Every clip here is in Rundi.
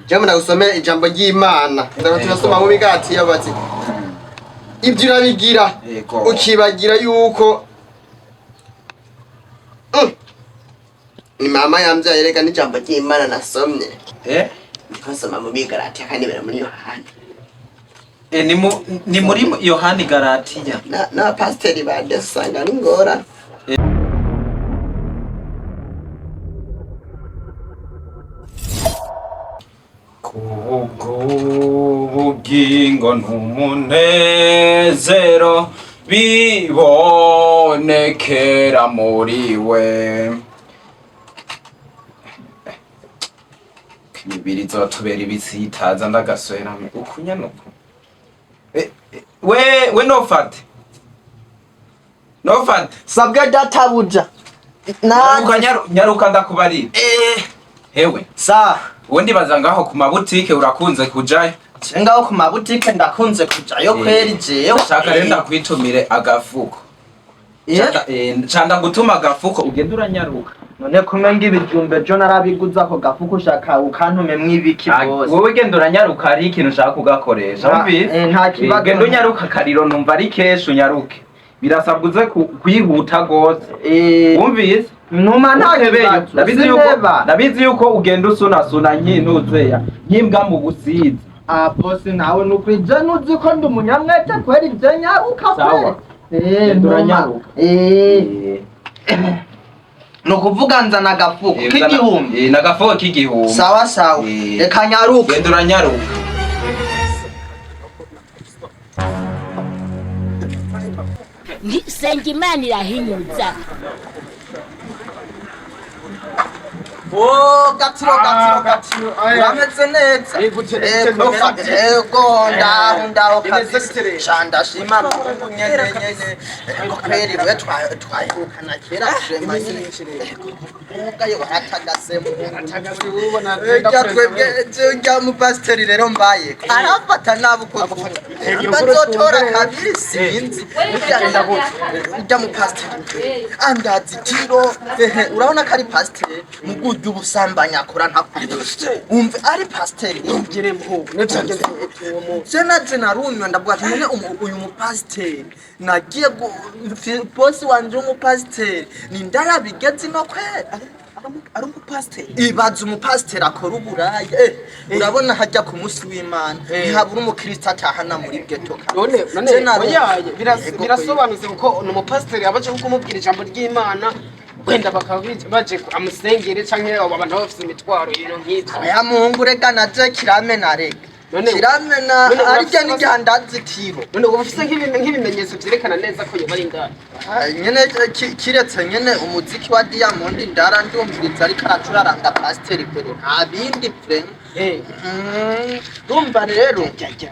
Jewe ndagusomera ijambo ry'Imana. Ndago turasoma mu bigati yabatse. Ibyo urabigira Yego. ukibagira yuko Ni mama yambyaye reka n'ijambo ry'Imana nasomye. Ndiko nsoma mu Bigalatiya kandi bera muri Yohana. Ni muri Yohani Galatiya. N'abapasiteri ba Desi usanga ari ingorane. Kubw'ubugingo n'umunezero bibonekera muri we. Imibiri izotubera ibisitaza ndagaswera ukunyanuku. We nofate. Nofate. Sabwe databuja. Nyaruka nyaruka ndakubarira. Hewe. Sa. Ubundi ndibaza ngaho ku mabutike urakunze kujayo. Ngaho ku mabutike ndakunze kujayo kweri jewe. Shaka rero ndakwitumire agafuko. Ca ndagutuma agafuko ugende uranyaruka. None kumwe ng'ibijumbe jo narabiguze ako gafuko ushaka ukantumemwo ibiki bose. Wowe genda uranyaruka hari ikintu ushaka kugakoresha. Wumvise? Nta kibazo. Genda unyaruka akariro numva ari kenshi unyaruke. Birasabwa uze kwihuta gose. Wumvise? Ntuma nta Utebeyo. kibazo. Ndabizi yuko Sineba. ndabizi yuko ugenda usunasuna nkintuzeya nkimbwa mu busizi. Ah bosi nawe nukuri je nuzi ko ndi umunyamwete kweri je nyaruka Sawa. kweri. Genda Ntuma. uranyaruka. Nukuvuga nzana agafuko k'igihumbi. Nagafuko k'igihumbi. Sawa sawa. Reka nyaruke. Genda uranyaruka. Senga Imana irahinyuza. Oh, gatiro gatiro gatiro. Urameze neza. Ego ndaho ndaho kabisa. Shanda shima Mungu nyene nyene. Ego kweri we twahirukana kera vrema nyene. Muga yo waratagase Ejya twebwe njya mu pasiteri rero mbaye. Arafata nabi uko bazotora kabiri sinzi. Ujya mu pasiteri andazi itiro ehe urabona ko ari pasiteri mu buryo ubusambanyi akora ntakubeshye umve ari pasiteri je naje narumiwe ndavuga ati none uyu mupasiteri nagiye bosi wanje w'umupasiteri ni ndarabigeze ino kwera Ari umupasiteri. Ibaza umupasiteri akora uburaya urabona hajya ku munsi w'Imana ntihabura umukristo atahana muri ghetto None none Je narumiwe. oyaye Yego, birasobanutse kuko ni umupasiteri abaje kumubwira ijambo ry'Imana wenda bakaba baje amusengere canke abo bantu baba bafise imitwaro ibintu nk'ivyo. Aya muhungu rega naje kiramena rega. None Kiramena none arya urafise n'irya ndazitiro. None uba ufise nk'ibimenyetso vyerekana neza ko yoba ari indaya. Ah, nyene kiretse nyene umuziki wa Diamond ndara ndumviriza ariko aracuraranga pasiteri kwere nta bindi vrema. Urumva rero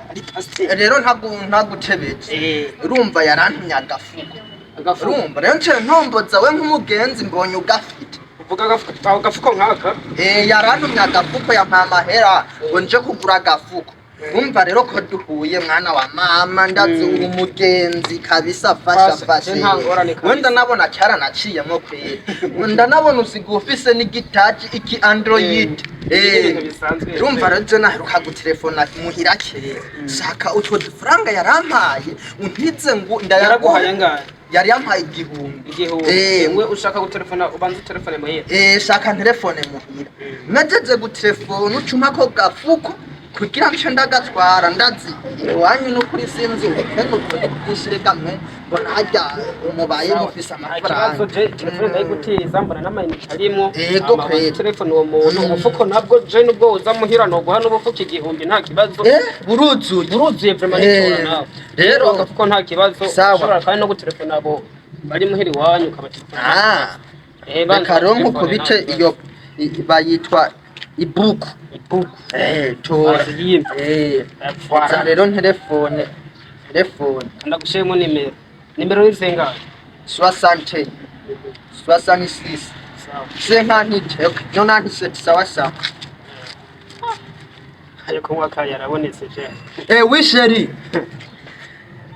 Ari pasiteri. rero ntagutebeje. Urumva yarantumye agafuko. Agafuko. Urumva rero nce ntomboza we nk'umugenzi mbonye ugafite. Uvuga agafuko aho gafuko nkaka. Yarantumye agafuko yampaye amahera ngo nje kugura agafuko. Urumva rero ko duhuye mwana wa mama ndazi uri umugenzi kabisa fasha Fasha, fasha. je nta ngorane kabisa. Wenda nabona cyaranaciyemo kweri. Wenda nabona usiga ufise n'igitaji iki Android. Ibintu bisanzwe. Urumva rero je naheruka gutelefona muhira kera. Shaka utwo dufaranga yarampaye untize ngo Yaraguhaye ndayaguha. angahe? Yari yampaye igihumbi. Igihumbi. We ushaka gutelefona ubanza utelefone muhira. Shaka telefone muhira. Najeje gutelefona ucuma ko gafuko kugira nce ndagatwara ndazi iwanyu n'ukuri sinzi ubukene kamwe mbona harya umubaye mufise Ikibazo amafaranga. je telefone ndayigutiza mbona n'amayinite arimwo. Yego Hama kweri. telefone uwo muntu umufuko nabwo je nubwo uza muhira noguha n'ubufuko igihumbi nta kibazo. Buruzuye. Buruzuye vraiment nitora nawe. Rero agafuko nta kibazo. Sawa. Ushobora kandi no gutelefona abo bari muhira iwanyu ukabatelefona. Banza Reka rero telefone nkukubite nta kibazo. iyo bayitwa ibuku. Ibuku. Tora. Bazi Za rero telefone. Telefone. Ndagushiremo nimero. Nimero ni zingahe? 60 66 Sawa. 57 97 sawa sawa. Ariko mwaka yarabonetse je. Oui chérie.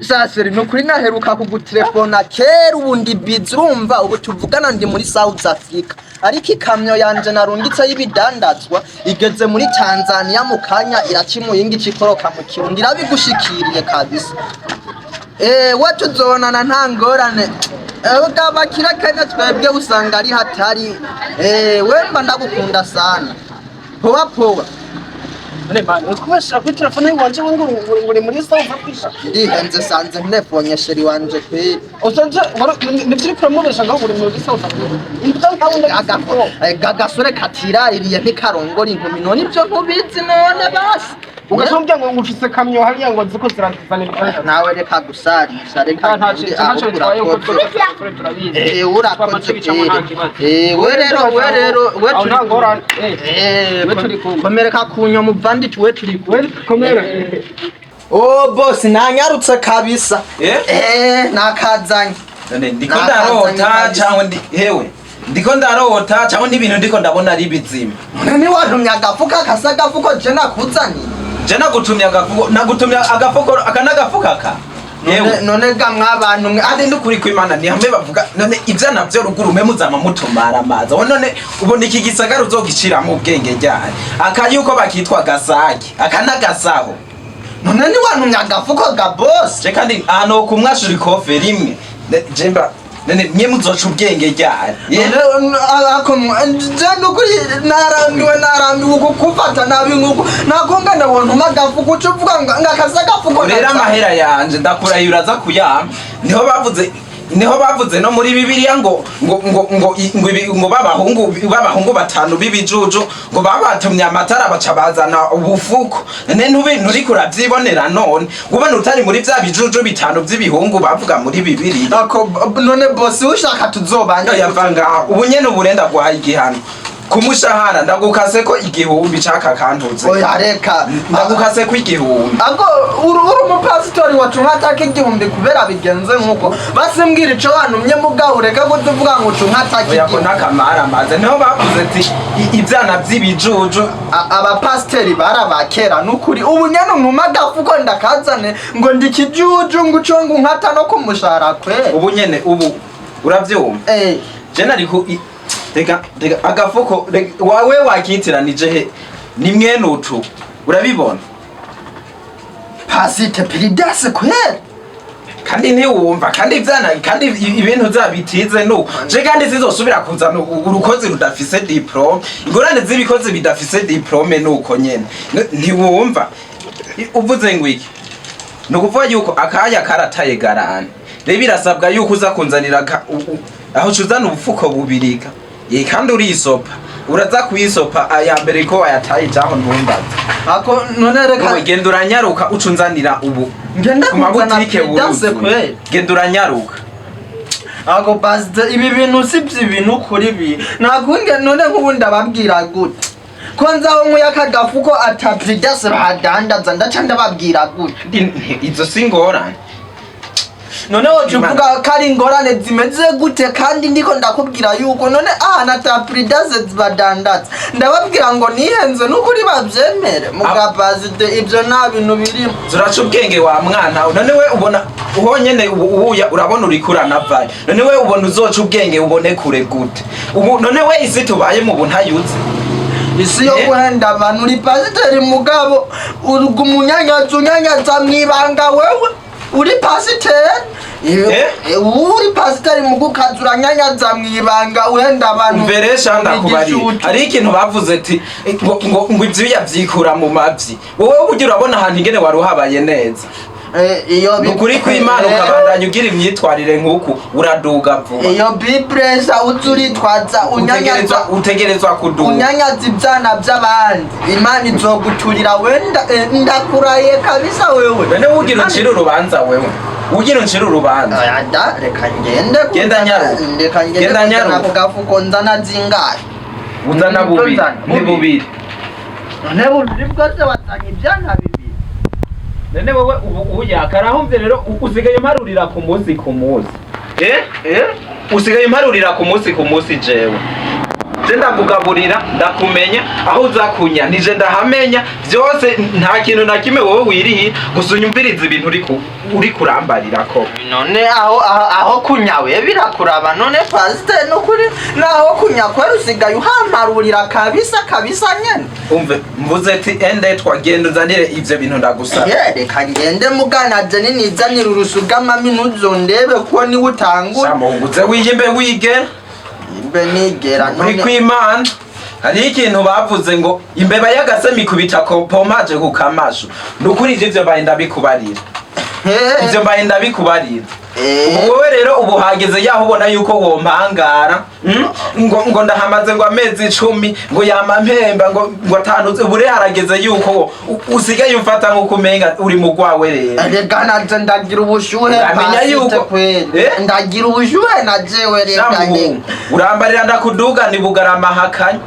Saseri nukuri naheruka kugutelefona kera ubu ndi busy urumva ubu tuvugana ndi muri South Africa. Ariko ikamyo yanje narungitse y'ibidandazwa igeze muri Tanzania mu kanya, iraca imuyinga icikoroka mu Kirundi, irabigushikiriye kabisa. We tuzonana, nta ngorane. Abakira kenya twebwe usanga ari hatari. We mba ndagukunda sana, poa poa. None man, uri kubashira kuri telefone yiwanje ngo uri muri South Africa? Ndihenze, sanze ntefonye chéri wanje kweli. Usanje nivyo uriko uramubesha ngo uri muri South Africa? Imbuto nkawe Agasore katiraririye ntikarongora inkumi. None ibyo ntubizi? None basi. Ugaca ngo ufise kamyo hariya ngo ziko zirazana ibitanda. Nawe reka gusarisha, reka ngende aho. Ntacyo bitwaye uko. Urakoze. Twese turabizi. Urakoze kweli. We rero, we rero, we Aho turi nta ngorane. Eh, We turi kumwe. Komereka kunyo muvandi, we turi kumwe. We komera. Oh boss, nanyarutse kabisa. Eh? Nakazanye. None ndiko Nakazanye ndarota kabisa. cyangwa ndi hewe, ndiko ndarota cyangwa n'ibintu ndiko ndabona ari bizima? None ntiwantumye agafuka kasa agafuko je nakuzaniye? Je nagutumye agafuko? Nagutumye agafuko aka n'agafuka ka yewe. None ga mwabantu mwe. Andi ndukuri kw'Imana ni hamwe bavuga none ivyana vyo ruguru mwe muzama mutumara amazi aho. None ubona iki gisagara uzogiciramo ubwenge ryari? Aka yuko bakitwa gasake, aka n'agasaho. None ntiwantumye agafuko ga boss? Je kandi ahantu kumwashura ikofe rimwe. Je mba none mwe muzoca ubwenge ryari? Ye? None ako je nukuri narambiwe, narambiwe kukufata nabi nkuko nakungana wontuma agafuko uca uvuga ngo ngakasa agafuko. Rero amahera yanje ndakurahiye uraza kuyampa. Niho bavuze no muri Bibiliya ngo babahungu batanu b'ibijuju ngo babatumye amatara baca bazana ubufuko. None ntubi nturiko uravyibonera? None ubona utari muri vya bijuju bitanu vy'ibihungu bavuga muri Bibiliya? Ako none boss ushaka tuzobanye? Yava ngaho ubu nyene, ubu renda guhaye igihano ku mushahara, ndagukase ko 1000 caka kantuze. Oya reka. Ndagukase ko 1000. Ako uri umupasitori wacu nkataka 1000 kubera bigenze nkuko? Basi mbwira ico wantumye mugabo ureke kutuvuga ngo ucu nkataka Oya ko 1000. n'akamara amaze. Niho bavuze ati ivyana vy'ibijuju. Abapasiteri barabakera nukuri. Ubu nyene untuma agafuko ndakazane ngo ndi kijuju, ngo uco ngo nkata no kumushahara kwe? Ubu nyene ubu uravyumva. Je nari ku reka reka agafuko wawe wakitiranije he? Ni mwene utu, urabibona? Pasite Piridase kweri. Kandi ntiwumva, kandi ivyana, kandi ibintu zabitize nuko je kandi zizosubira kuzana urukozi rudafise diplôme. Ingorane z'ibikozi bidafise diplôme nuko nyene. Ntiwumva uvuze ngo iki? Ni ukuvuga yuko akaya karataye garane. Rero birasabwa yuko uza kunzanira aho uca uzana ubufuko bubirika. Ye kandi urisopa, uraza kuyisopa aya mbere ko wayataye jaho, ntumbaze. Ako none reka. Wowe genda uranyaruka, uca unzanira ubu Ngenda ku kuzana mabutike Piridase buruzuye. Kweri. Genda uranyaruka. Ako pasite, ibi bintu sibyo, ibintu kuri bi nakunge. None nk'ubu ndababwira gute ko nzaho nkuye aka gafuko ata Piridase bahadandaza? Ndaca ndababwira gute? Izo si ingorane. None woca uvuga ko ari ingorane zimeze gute kandi ndiko ndakubwira yuko none ahantu ata Piridase badandaza ndababwira ngo nihenze n'ukuri bavyemere? Muga pasite, ibyo nta bintu birimo. Zuraca ubwenge wa mwana we. None we ubona uhonyene ubu ubuya urabona uriko uranavayo. None we ubona uzoca ubwenge ubone kure gute ubu? None we isi tubayemo ubu ntayuzi? Isi yo guhenda abantu. Uri pasiteri mugabo uruga umunyanyazi, unyanyaza mwibanga. Wewe uri pasiteri. Uri pasiteri mugukaza uranyanyaza mwibanga, uhenda abantu. Mveresha ndakubariye. Igishutu. Hari ikintu bavuze ati ngo ivyuya vyikura mu mavyi. Wowe ubugira urabona ahantu ingene wari uhabaye neza. Iyo Ni ukuri kw'Imana, ukabandanya ugira imyitwarire nk'uku uraduga vuba. Iyo bipresa uza uritwaza unyanyaza. Utegerezwa kuduga. Unyanyaza ivyana vy'abandi, Imana izoguturira. Wenda ndakuraye kabisa wewe. None ugira uncire urubanza? Wewe ugira uncire urubanza? Oya da, reka ngende. Genda nyaruka. Reka ngende. Genda Kuzana nyaruka. ako gafuko nzana zingahe? Uzana bubiri. Nzana Ni bubiri. None bubiri bwose wazanye ivyana bibiri? None wowe ubu uya karahumvye rero usigaye mparurira ku munsi ku munsi. Usigaye mparurira ku munsi ku munsi jewe. Je ndakugaburira, ndakumenya aho uza kunya, nije ndahamenya byose, nta kintu na kimwe wowe wirihira. Gusa unyumviriza ibintu uri kurambarira ko. None aho kunyawe birakuraba? None pasiteri, nukuri naho kunya kwera usigaye uhamparurira kabisa kabisa nyene. Umve, mvuze ati ende twagenda uzanire ivyo bintu ndagusaba. Ye, reka ngende mugana je, ninizanira urusugamami ntuzondebe ko niwe utangura. Shamuguze wiyimbe wigera. Imbe nigera? Uri None kw'Imana, hariho ikintu bavuze ngo imbeba y'agasemi ikubita ko pomaje ku kamashu. Nukuri ivyo mbaye ndabikubarira. Ivyo mbaye ndabikubarira. Ubu wowe rero ubu hageze yaho ubona yuko wompangara, Ngo ndahamaze ngo amezi 10 ngo yama mpemba ngo atanu. Ubu rero harageze yuko usigaye umfata nk'uko umenga uri mu rwawe rero. Reka naje ndagira ubushuhe. Uramenya Pasite, kweli. Eh? Ndagira ubushuhe na jewe, reka. Shamuhungu, urambarira ndakuduga ni Bugarama hakanye.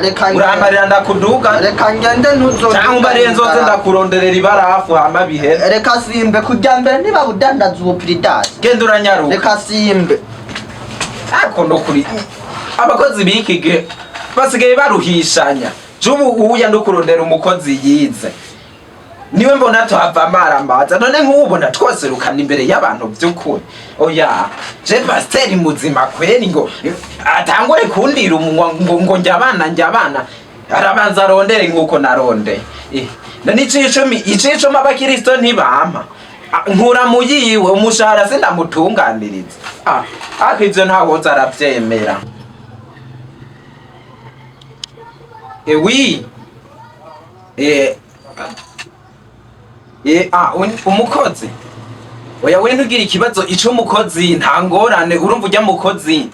Reka ngende. Urambarira ndakuduga. Reka ngende, ntuzo Cyangwa umbariye nzoze ndakuronderera ibarafu hama bihere. Reka simbe kujya mbere niba udandaza ubupiridasi. Genda, uranyaruka. Reka simbe. Ariko nukuri abakozi b'iki gihe basigaye baruhishanya. Jubu uya ndukurondera umukozi yize niwe mbona tuhava amarambaza. None nk'ubona twoserukana imbere y'abantu by'ukuri? Oya, je pasiteri muzima kweri ngo atangure kundira umunwa ngo njya abana njya abana, arabanza arondere nk'uko naronde. None icicumi abakirisito ntibampa. Ah, nkura mu yiwe umushahara sindamutunganiriza. Ah, ariko ivyo ntawoza aravyemera. Ewi ah, umukozi oya, we ntugira ikibazo, ico umukozi nta ngorane. Urumva ujya mukozi,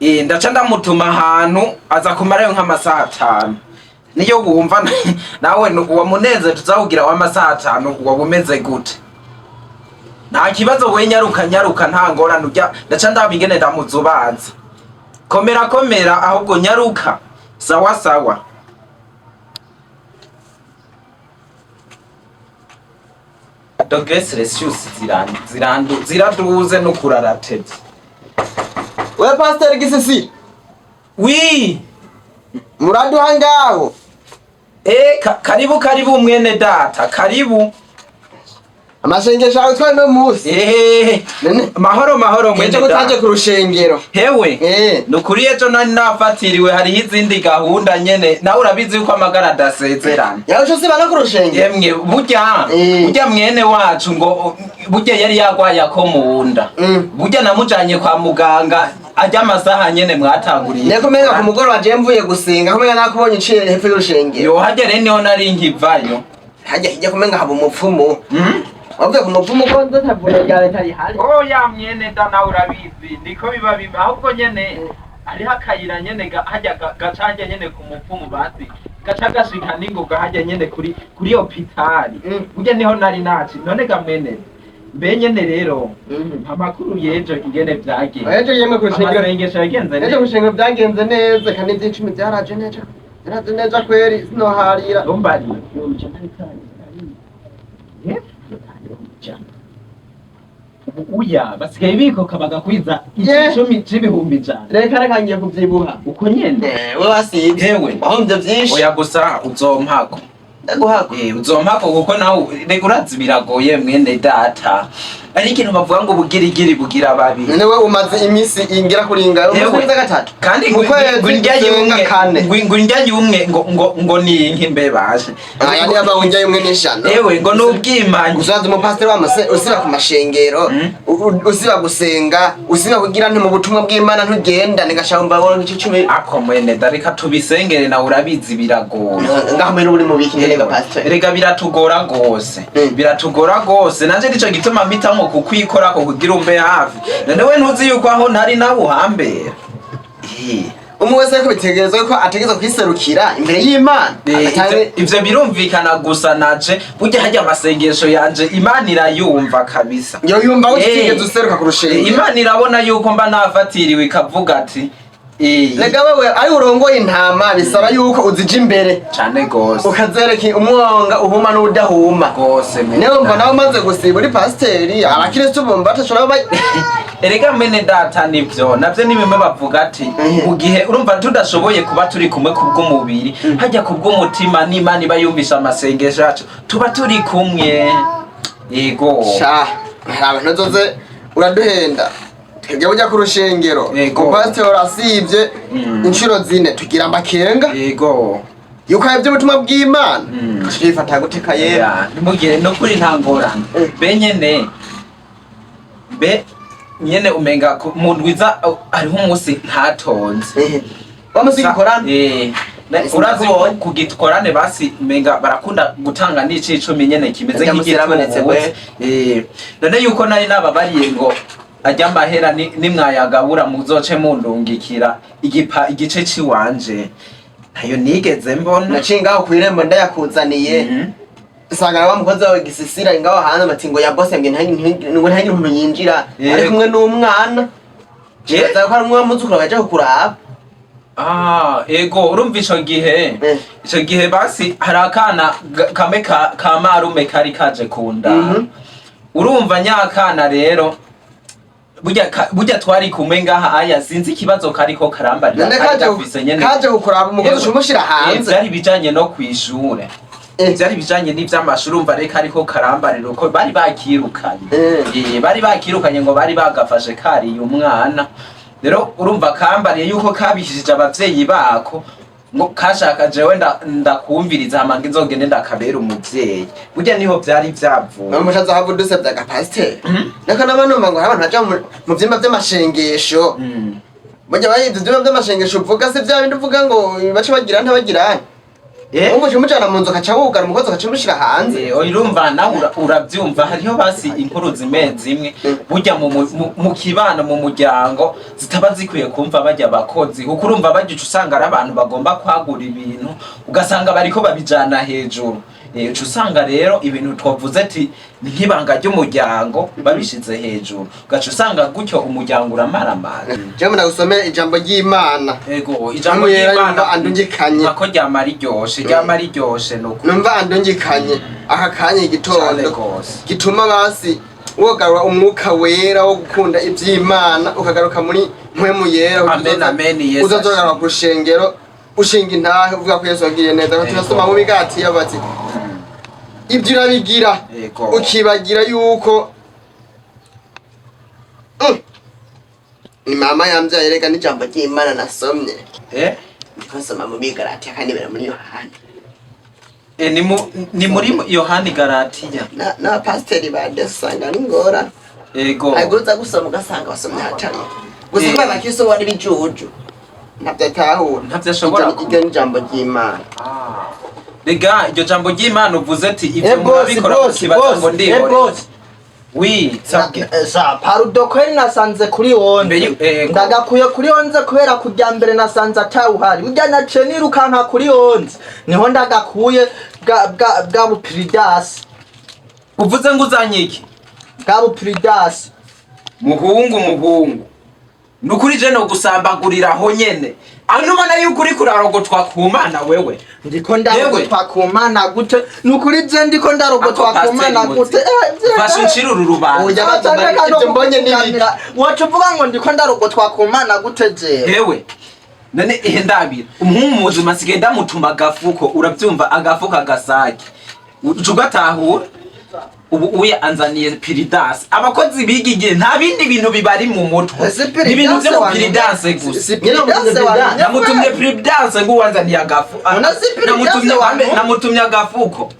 ndaca ndamutuma ahantu aza kumarayo nk'amasaha 5. Niyo wumva nawe uwo munezero tuzawugira w'amasaha 5 waba umeze gute? Nta kibazo, we nyaruka nyaruka, nta ngorane. Ujya ndaca ndaba ingene ndamuzubaza. Komera komera, ahubwo nyaruka. Sawa sawa. Degrés Celsius ziraduze no kuraratevye. We pasiteri Gisisi. Wi. Muraduha ngaho? Karibu karibu mwene data, karibu. Amashengesho yawe twari no munsi. None Mahoro mahoro mwene ejo kutaje data. ku rushengero? Hewe. Nukuri ejo nari nafatiriwe, hariho izindi gahunda nyene, nawe urabizi yuko amagara adasezerana. Yawe cyo siba no ku rushengero? Yemwe, burya burya mwene wacu ngo burya yari yagwaye ako mu nda. Burya namujanye kwa muganga ajya amasaha nyene mwatanguriye. Niko menga ku mugoroba je mvuye gusenga, ko menga nakubonye uciye hepfo y'urushengero. Yo, hajya rero niho nari nkivayo. Hajya hirya ko menga haba umupfumu. Wavuye ku mupfumu ko nzo ntavure rya leta rihari? Oya mwene da, nawe urabizi niko biba biba, ahubwo nyene hariho akayira nyene hajya gaca nyene ku mupfumu, basi gaca gashika n'ingoga hajya nyene kuri hopitali. Burya niho nari naci. None ga mwene, mbe nyene rero amakuru y'ejo ingene vyagenze? Ejo yemwe ku rushengero. Amasengesho yagenze Ejo ku neza? rushengero byagenze neza, kandi iby'icumi byaraje neza, byaraje neza kweri, sinoharira. Umbari. Uya basigaye bikoka bagakwiza icumi c'ibihumbi 100. Reka reka, ngiye kubyibuha. Uko nyene. We wasivye. Yewe. Wahombye byinshi. Oya, gusa uzompako. Ndaguhako. Uzompako kuko nawe reka urazi biragoye mwene data. Ari ikintu bavuga ngo ubugirigiri bugira babiri. None we umaze iminsi ingera kuri ingahe? Yewe. Umaze iminsi gatatu. Kandi mu kwezi ngo indya gusenga y'umwe kane. ngo indya y'umwe ngo ni inka imbebashe. Aya niyo aba indya y'umwe n'ishano. Ewe, ngo ni ubwimanyi. Uzaza umupasiteri wamase usiba ku mashengero, usiba gusenga, usiba kugira nti mu butumwa bw'Imana ntugenda nigashamba wabona igice cumi. Ako mwene da, reka tubisengere, nawe urabizi biragoye. Ngaho mbere uri mu biki nyene ga pasiteri? Rega biratugora gose. Biratugora gose, nanje nico gituma mpitamwo kukwikorako kugira umbe hafi. None we ntuzi yuko aho ntari nawe uhambera? Umwe wese ariko bitegerezwa ko ategerezwa kwiserukira imbere y'Imana. Ivyo birumvikana, gusa naje burya harya amasengesho yanje Imana irayumva kabisa. Yo yumva ko utigeze useruka ku rushengero. Imana irabona yuko mba nafatiriwe, ikavuga ati Rega wewe ari urongoye intama, bisaba yuko uzija imbere, Cane gose. ukazereka umwonga uhuma n'udahuma. Gose, mwene Niyo mva data. nawe umaze gusiba uri pasiteri, abakristo bumva batashobora Erega mwene data, nivyo navyo ni bimwe bavuga ati mu gihe urumva tudashoboye kuba turi kumwe kubw'umubiri, hajya kubw'umutima n'Imana iba yumvisha amasengesho yacu, tuba turi kumwe, yego. Sha, hari abantu uzoze uraduhenda. Twebwe ujya ku rushengero, umupasiteri asivye inshuro 4, tugira amakenga yuko ahevye ubutumwa bw'Imana. Turifata gute kayera? Ya, nimugire no kuri nta ngorane. Be nyene, be nyene umenga mu ndwiza hariho umunsi ntatonze. Wamusigikorana. Urazi ko ku gikorane basi umenga barakunda gutanga n'icicumi nyene kimeze Arya musi yarabonetse. nk'igitubutse. None yuko nari nababariye ngo ajya amahera nimwayagabura muzoce mundungikira igipa igice ciwanje, ntayo nigeze mbona. Naciye ngaho kw'irembo ndayakuzaniye, nsanga na wa mukozi wawe gisisira ngaho hanze, bati ngo ya bose ngo ntihagire umuntu yinjira ari kumwe n'umwana. Nibaza ko ari umwe w'umwuzukuru baje kukuraba. Ah, ego, urumva ico gihe, ico gihe basi hari akana kamwe ka marume kari kaje kunda. Urumva nyakana rero burya burya twari kumwe ngaha aya, sinzi ikibazo kariko karambarira. None Kari kaje gafise nyene. Kaje kukuraba, umukozi Yewe. ucumushira hanze. Vyari bijanye no kwishure. Vyari bijanye n'ivy'amashuri, urumva rero kariko karambarira uko bari bakirukanye. Bari bakirukanye ngo bari bagafashe kariye umwana. Rero urumva kambariye yuko kabishije abavyeyi bako, ngo kashaka jewe ndakumviriza hama ngo nzogende ndakabera umuvyeyi. Burya niho vyari vyavuye. Namushatse aho udusebya agapasiteri nako n'abanumva ngo hari abantu baja mu vyumba vy'amashengesho. Burya bayi ivyo vyumba vy'amashengesho uvuga si vya bindi uvuga ngo bace bagira ntabagirane? Umva, uca umujana mu nzu ukaca wugara, umukozi ukaca umushira hanze. Urumva nawe uravyumva hariho basi inkuru zimwe zimwe burya mu kibano, mu muryango, zitaba zikwiye kumva bajya abakozi, kuko urumva bajya uca usanga ari abantu bagomba kwagura ibintu, ugasanga bariko babijana hejuru. Uca usanga rero ibintu twavuze ati ni nk'ibanga ry'umuryango babishize hejuru, ugaca usanga gutyo umuryango uramaramara. Jewe ndagusomera ijambo ry'Imana. Ego, ijambo Ijambo yera ry'Imana. Yumva andungikanye. Ako ryama riryoshe, ryama riryoshe nuko. Numva andungikanye aka kanya Cane igitondo gose. gituma basi wogarura umwuka wera wo gukunda ivy'Imana, ukagaruka muri mpwemu yera. Amen, amen, Yesu. Uzazogaruka ku rushengero ushinga intahe uvuga ko Yesu wagiriye neza. Ko turasoma mu migati bati ibyo urabigira ukibagira yuko ni mama yambyaye. Reka n'ijambo ry'Imana nasomye. Ndiko nsoma mu Bigarati kandi bera muri Yohana. Ni muri Yohani Galatiya. N'abapasiteri ba desi usanga ari ingorane. Ariko uza gusoma ugasanga basomye hatari gusa, kubera abakristo bari bijuju ntabyo atahura. Ntavyo ashobora. Iryo ni ijambo ry'Imana. Rega iryo jambo ry'Imana uvuze ati ivyo Eh, boss, murabikora boss, mukibaza boss, ngo eh, ndihorera. boss. Wi, sabwe. Sa parudo kweri nasanze kuri 11. Ndagakuye kuri 11 kubera kujya mbere nasanze atawuhari. Burya naciye nirukanka kuri 11 niho ndagakuye bwa bupiridasi. Uvuze ngo uzanye iki? Bwa bupiridasi. Muhungu, muhungu, nukuri je no gusambagurira aho nyene aho ubona yuko uriko urarogotwa ku Mana wewe. Ndiko ndarogotwa ku Mana gute? Nukuri je ndiko ndarogotwa Ako ku Mana pasiteri gute? Muzi. Fasha uncire uru rubanza. Oya, ibyo mbonye ni bibi. Waca uvuga ngo ndiko ndarogotwa ku Mana gute jewe? Hewe, none ihe ndabira umuhungu muzima asigaye ndamutuma agafuko, uravyumva, agafuko agasake uca ugatahura. Ubu uya anzaniye piridasi. Abakozi biga igihe nta bindi bintu bibari mu mutwe, Si ni ibintu vyo mu Piridase. piridanse gusa. Si Piridase wantumye. Namutumye piridanse ngo uwanzaniye agafu. None si Piridase wantumye? Namutumye agafuko.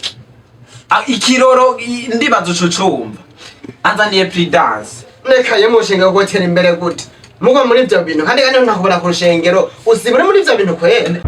Ikiroro ndibaza uca ucumva anzaniye piridanse. Reka ye mushinga wo gutera imbere gute mugo muri ibyo bintu, kandi ntakubona ku rushengero usiba uri muri ibyo bintu kwera.